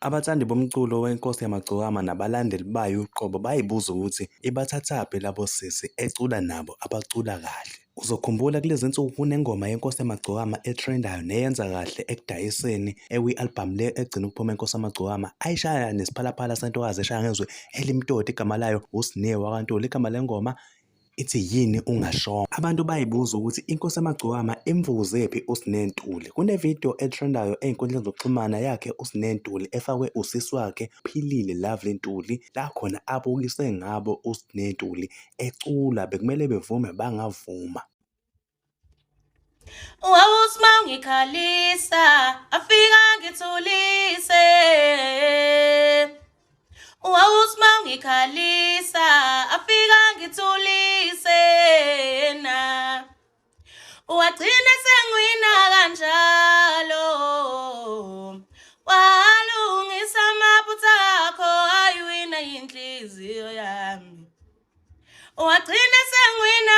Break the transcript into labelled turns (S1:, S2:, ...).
S1: Abathandi bomculo weNkosi Yamagcokama nabalandeli bayo uqobo bayibuza ukuthi ibathathaphi labo sisi ecula nabo abacula kahle. Uzokhumbula kulezi nsuku kunengoma yeNkosi Yamagcokama etrendayo neyenza kahle ekudayiseni ekwi-albhamu le egcina ukuphuma eNkosi Yamagcokama ayishaya nesiphalaphala sentokazi eshaya ngezwi elimtoti igama layo uSne wakaNtuli. Igama lengoma ithi yini ungashongo. Abantu bayibuza ukuthi iNkosi Yamagcokama imvukuzephi uSne Ntuli. Kune-video etrendayo ey'nkundleni zokuxhumana yakhe uSne Ntuli efakwe usisi wakhe Philile Lovely Ntuli la khona abukise ngabo uSne Ntuli ecula bekumele bevume bangavuma.
S2: Wawuthi mawungikhalisa afika ngithulise. Wawuthi mawungikhalisa afika ngithulise na. Wagcina sengwina kanjalo. Walungisa amaphutha akho ayiwina inhliziyo yami. Wagcina sengwina.